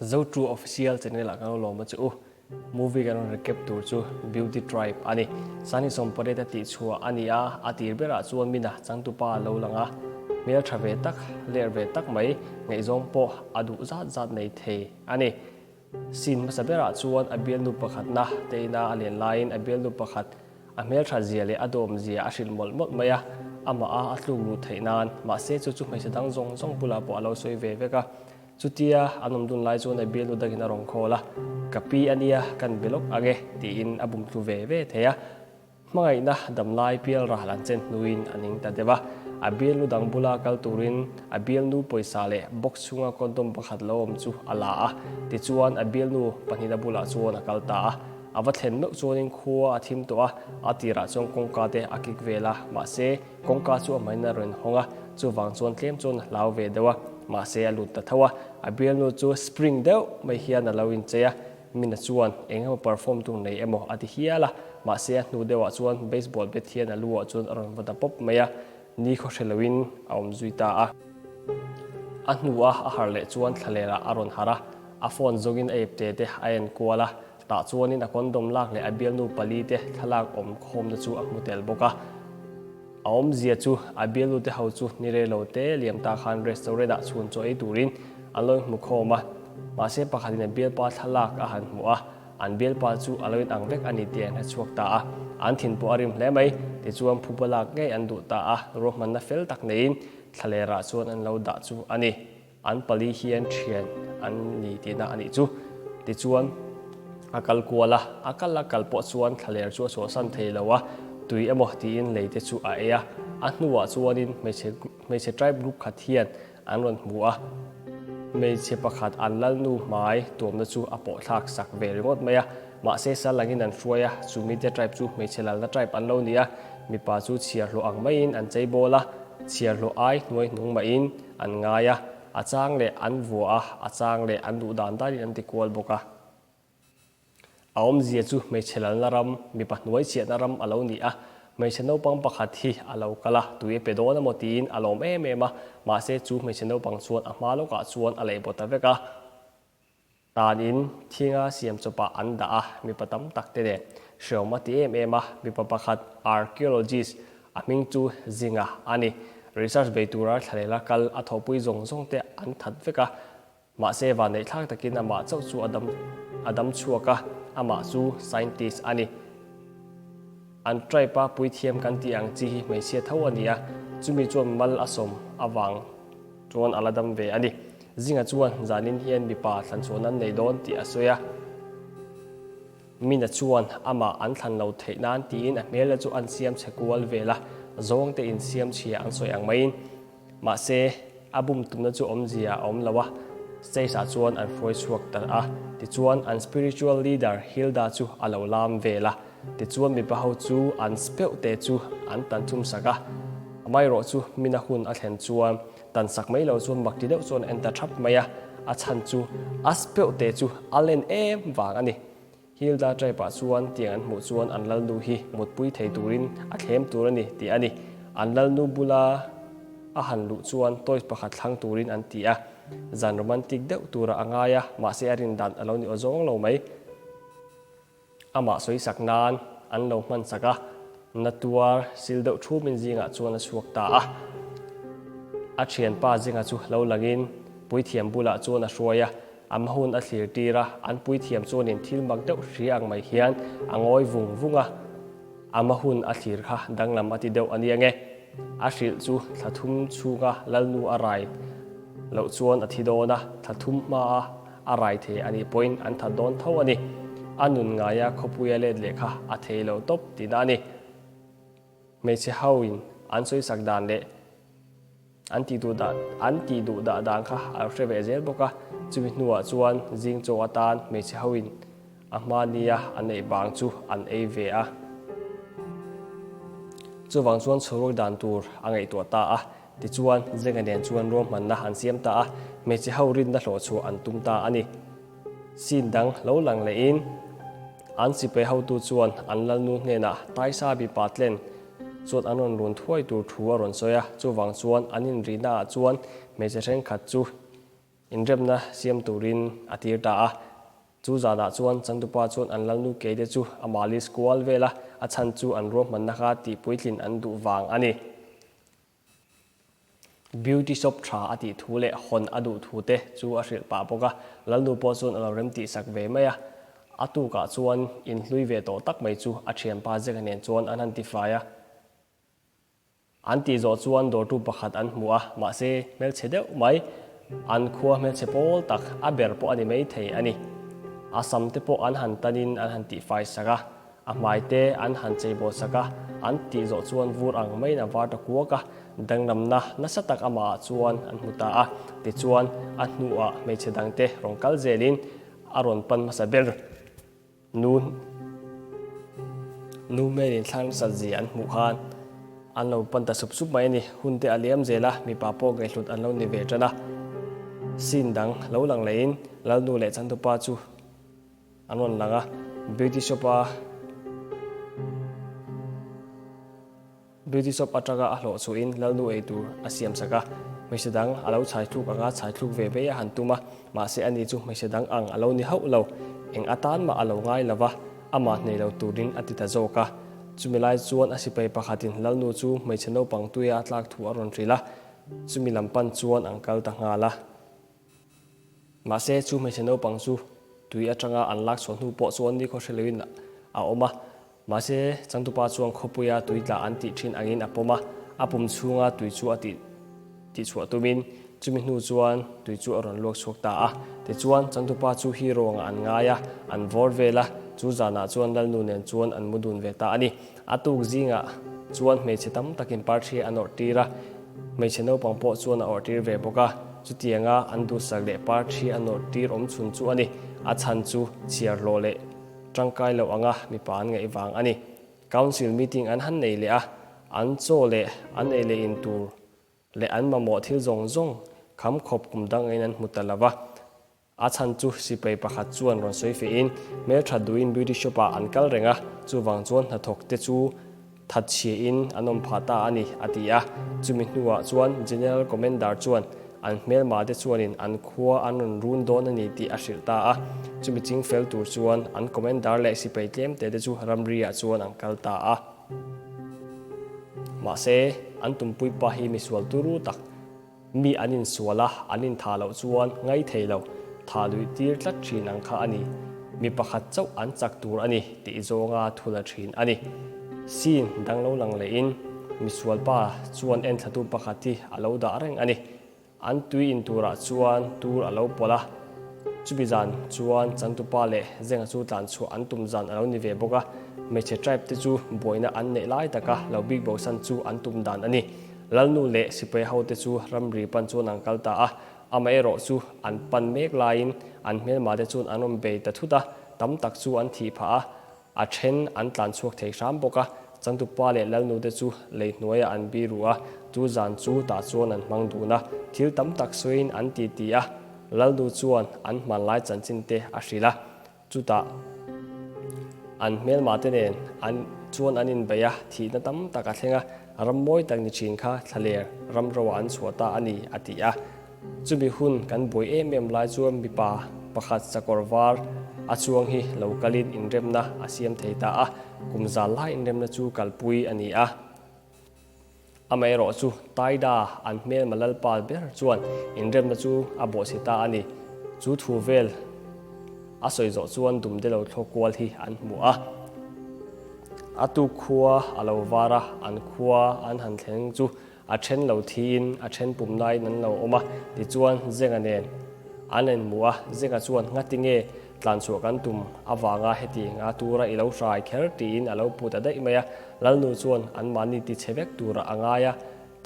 Zotrue Official channel ah kan lo lawm a che u. Movie kan rawn recap tur chu Beauty Tribe a ni. Sani Sawmpariat a tih chhuah a ni a, a tir berah chuan Mina changtupa a lo lang a, hmel tha ve tak, ler ve tak mai, ngaihzawng pawh a duh zat zat nei thei a ni. Scene hmasa berah chuan a bialnu pakhatna te ina a len laiin a bialnu pakhat a hmelthat zia leh a dawm zia a hrilh mawlh mawlh mai a, amah a a tluk luh theih nan, mahse chu chu hmeichhe dang zawng zawng bulah pawh a lo sawi ve vek a. Chutia an awm dun lai chuan a bialnu dangin a rawn call a, Ka pi a nia, kan be lawk ang e, tiin a bum tlu ve ve thei a. Hmangaihna damlai pial ral an chen hnuin a ning ta deuh a, a bialnu dang bula kal turin a bialnu pawisa leh box chhunga condom pakhat lo awm chu a la a, tichuan a bialnu pahnihna bulah chuan a kal ta a. A va thlen meuh chuanin khua a thim tawh a, a tirah chuan kawngka te a kik vel a, mahse kawngka chu a hmain a rawn hawng a, chuvang chuan tlem chuan a hlau ve deuh a, mahse a lut ta tho a, a bialnu chu spring deuh mai hian a lo inchei a, Mina chuan eng emaw perform tur nei emaw a ti hial a, mahse a hnu deuhah chuan baseball bat hian a lu ah chuan a rawn va ta pawp mai a, ni khaw hre loin a awm zui ta a. A hnua a harh leh chuan thlaler ah a rawn harh a, a phone zawngin a ipte te a en kual a, tah chuanin a condom lak leh a bialnu pali te thlalak awm khawmna chu a hmu tel bawk a. A awmzia chu a bialnute ho chu ni rei lo te liam ta khan restaurant ah chhun chaw ei turin an lo inhmu khawm a, mahse pakhatin a bialpa thlalak a han hmu a, an bialpa chu a lo inang vek a ni tih an hre chhuak ta a, an thin pawh a rim hle mai, tichuan phuba lak ngei an duh ta a, ruahmanna fel tak neiin thlalerah chuan an lo dah chu a ni. An pali hian thian an ni tihna a nih chu. Tichuan, a kal kual a, a kal a kal pawh chuan thlaler chu a chhuahsan thei lo a, tui emaw tiin lei te chu a ei a. A hnuah chuanin hmeichhe hmeichhe tribe group khat hian an rawn hmu a, hmeichhe pakhat an lalnu hmai tuamna chu a pawhthlak sak ve ringawt mai a. Mahse, sal angin an hruai a, chu mite tribe chu hmeichhe lalna tribe an lo ni a, mipa chu chhiarhlawh ang maiin an cheibawl a, chhiarhlawh ai hnuai hnung mahin An ngai a, a chang leh an vua a, a chang leh an duh dan danin an ti kual bawk a. A awmzia chu hmeichhe lalna ram, mipa hnuai chhiatna ram a lo ni a, hmeichhe naupang pakhat hi a lo kal a, tui a pe dawn emaw tiin a lawm em em a, mahse chu hmeichhe naupang chuan a hma lawkah chuan a lehbaw ta vek a. Tanin thinga siam chawpah an dah a, mipa tam tak te nen hreawm a ti em em a, mipa pakhat archaeologist a hming chu Zinga a ni. Research bei tura thlalela kal a thawhpui zawng zawng te an that vek a, mahse vanneihthlak takin amah chauh chu a dam a dam chhuak a, amah chu scientist a ni. An tribe a puithiam kan tih ang chi hi hmeichhia tho a ni a, chumi chuan mal a sawm avang Chuan a la dam ve a ni. Zinga chuan zanin hian mipa thlan chhuahna an nei dawn tih a sawi a. Mina chuan amah an thlan lo theih nan tiin a hmel chu an siam chhe kual vel a, zawngte in siam chhia an sawi ang maiin. Mahse, a bum tumna chu awmzia a awm lo a, stage ah chuan an hruai chhuak ta a. Tichuan, an spiritual leader Hilda chu a lo lam vel a. Tichuan mipa ho chu an speuh te chu an tan thum sak a. Amaherawh chu mina hun a thlen chuan tan sak mai lo chuan mak ti deuh chuan a en ta thap mai a, a chhan chu a speuh te chu a len em vang a ni. Hilda tribe ah chuan tiang an hmuh chuan an lalnu hi mutpui thei turin a thlem tur a ni tih a ni. An lalnu bula a han luh chuan toys pakhat thlang turin an ti a, zan romantic deuh turah a ngai a, mahse a rin dan a lo ni aw zawng lo mai. Amah sawisak nan an lo hman sak a, na tuar sil deuh thumin zingah chuan a chhuak ta a. A thianpa zinga chu lo langin puithiam bulah chuan a hruai a, a hma hun a thlir tir a, an puithiam chuanin thil mak deuh hria ang mai hian a ngawi vung vung a, a hma hun a thlir kha danglam a ti deuh a nia nge. A hrilh chu thla thum chhunga lalnu a rai loh chuan a thi dawn a, thla thum hmaa A rai thei a nih pawhin an that dawn tho a ni. A nun ngaia khawpuia let leh kha a thei lo tawp tihna a ni. Hmeichhe hoin an sawisak dan leh an tih duh dan an tih duh dah dan kha a lo hre ve zel bawk a. Chumi hnuah chuan zing chaw atan hmeichhe hoin a hma nia an ei bang chu an ei ve a. Chuvang chuan chhawruk dan tur a ngaihtuah ta a. Tichuan, Zenga nen chuan ruahmanna an siam ta a, hmeichhe ho rinna hlawh chhuah an tum ta a ni. Scene dang lo lang lehin, an sipai hotu chuan an lalnu hnenah Taisa mipa tlen chuan an rawn run thuai tur thu a rawn sawi a, chuvang chuan an inrihnaah chuan hmeichhe thenkhat chu. Inremna siam turin a tir ta a. Chu zanah chuan changtupa chuan an lalnu keite chu a malis kual vel a, a chhan chu an ruahmanna kha tihpuitlin an duh vang a ni. Beauty shop tha a tih thu leh hawn a duh thu te chu a hrilh pah bawk a, lalnu pawh chuan a lo rem tihsak ve mai a. A tukah chuan inhlui ve tawh tak mai chu a thianpa Zeka nen chuan an han tifai a. An tih zawh chuan dawrtu pakhat an hmu a, mahse hmelchhe deuh mai, an khua hmelchhe pawl tak a ber pawh a ni mai thei a ni. A sam te pawh an han tanin an han tihfai sak a, a hmai te an han cheibawl sak a, an tih zawh chuan vur ang maiin a var ta kuak a, danglamna nasa tak amahah chuan an hmu ta a, tichuan a hnuah hmeichhe dangte rawn kal zelin a rawn pan hmasa ber. Nu nu hmel inthlak nasat zia an hmuh khan an lo pan ta sup sup mai a ni. Hun te a liam zel a, mipa pawh ngaihhlut an lo ni ve tan a. Scene dang lo lang lehin Lalnu leh Chantupa chu an rawn lang a, beauty shop a Beauty shop atanga a hlawh chuhin Lalnu ei tur a siam sak a, hmeichhe dang a lo chhai thluk anga chhai thluk ve mai a han tum a, mahse ani chu hmeichhe dang ang a lo ni hauh lo, eng atan mah a lo ngai lo va, amah hnei lo turin a ti ta zawk a. Chumi lai chuan a sipai pakhatin Lalnu chu hmeichhe naupang tuia a tlak thu a rawn hrilh a, chumi lam pan chuan an kal ta nghal a. Mahse, chu hmeichhe naupang chu tui atanga an lak chhuah hnu pawh chuan nikhaw hre loin a awm a. Mahse, changtupa chuan khawpuia tui tla an tih thin angin a pawm a, a pum chhunga tui chu a tih tihchhuah tumin chumi hnu chuan tui chu a rawn luak chhuak ta a. Tichuan, changtupa chu hero angah an ngai a, an vawr vel a, chu zanah chuan Lalnu nen chuan an mu dun ve ta a ni. A tuk zingah chuan hmeichhe tam takin parthi an awrh tir a, hmeichhe naupang pawh chuan a awrh tir ve bawk a. Chutianga an duhsak leh parthi an awrh tir awm chhun chu a ni. A chhan chu chhiar hlawh leh tangkai loh anga mipa an ngaih vang a ni. Council meeting an han nei leh a, an chaw leh an ei leh in tur leh an mamawh thil zawng zawng kham khawp kum dang angin an hmu ta lo va. A chhan chu sipai pakhat chuan rawn sawi fehin hmeltha duhin beauty shop ah an kal reng a, chuvang chuan hnathawk te chu thatchhiahin an awm phah ta a ni, a ti a. Chumi hnuah chuan General Commander chuan an hmelma te chuanin an khua an rawn run dawn a ni tih a hrilh ta a. Chumi ching fel tur chuan an Commander leh sipai tlem te te chu ramri ah chuan an kal ta a. Mahse, an tumpui pa hi misual turu tak. Mi an insual a, an inthah loh chuan ngai thei lo, thah luih tir tlat thin ang kha a ni. Mi pakhat chauh an chak tur a ni tih zawnga thu la thin a ni. Scene dang lo lang lehin misualpa chuan enthlatu pakhat hi a lo dah reng a ni. An tui in turah chuan tur a lo pawlh a. Chumi zan chuan changtupa leh Zenga chu tlan chhuah an tum zan a lo ni ve bawk a. Hmeichhe tribe te chu buaina an neih lai taka lo bik bosan chu an tum dan a ni. Lalnu leh sipai hote chu ramri pan chuan an kal ta a, amaherawh chu an pan mek laiin an hmelmate chuan an rawn bei ta thut a, tam tak chu an thih phah a, a then an tlan chhuak thei hram bawk a, changtupa leh lalnute chu lei hnuaiah an bi ru a, chu zan chu tah chuan an hmang dun a, thil tam tak sawiin an ti ti a, lalnu chuan an hmanlai chanchin te a hrilh a. Chutah an hmelmate nen an chuan an inbeih a, thihna tam tak a thleng a, ram mawi tak ni thin kha thlaler ram roah an chhuah ta a ni, a ti a. Chumi hun kan buai em em lai chuan mipa pakhat sakawr var a chuang hi lo kalin inremna a siam thei ta a, kum zal lai inremna chu kalpui a ni a. Amaherawh chu Taida an hmelma lalpa ber chuan inremna chu a bawhchhe ta a ni. Chu thu vel a sawi zawh chuan dumde lo thlawk kual hi an hmu a. A tuk khua a lo var a, an khua an han thleng chu a then lo thiin a then pum naiin an lo awm a. Tichuan Zenga nen an inhmu a, Zenga chuan ngati nge Tlanchhuah kan tum avanga heti nga tura i lo hrai kher tiin a lo pu ta daih mai a, Lalnu chuan anmahni ti chhe vek turah a ngai a,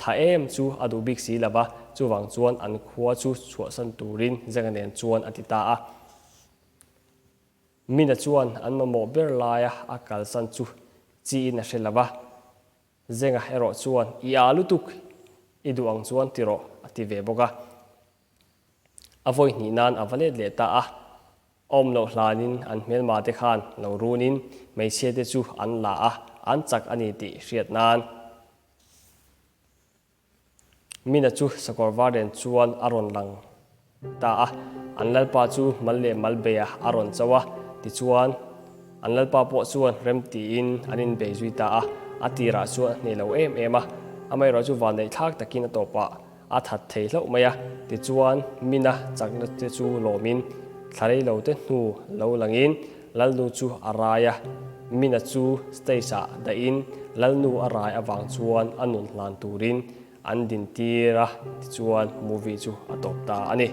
tha em chu a duh bik si lo va, chuvang chuan an khua chu chhuahsan turin Zenga nen chuan a ti ta a. Mina chuan an mamawh ber laia a kalsan chu chiin a hre lo va, Zenga erawh chuan i â lutuk, i duh ang chuan ti rawh a ti ve bawk a. A vawi hnih nan a va let leh ta a, awm loh hlanin an hmelma te khan lo runin hmeichhia te chu an la a, an chak a ni tih hriat nan. Mina chu sakawr var nen chuan a rawn lang. Ta a, an lalpa chu mal leh mal beia a rawn cho a, tichuan an lalpa pawh chuan rem tiin an inbei zui ta a, a tirah chuan a hneh lo em em a, amaherawh chu vanneih thlak takin a tawpah a that thei hlauh mai a, tichuan Mina chakna te chu lawmin thla rei lo te hnu lo langin Lalnu chu a rai a, Mina chu stage ah dahin Lalnu a rai avang chuan a nun hlan turin An din tir a, tichuan movie chu a tawp ta a ni.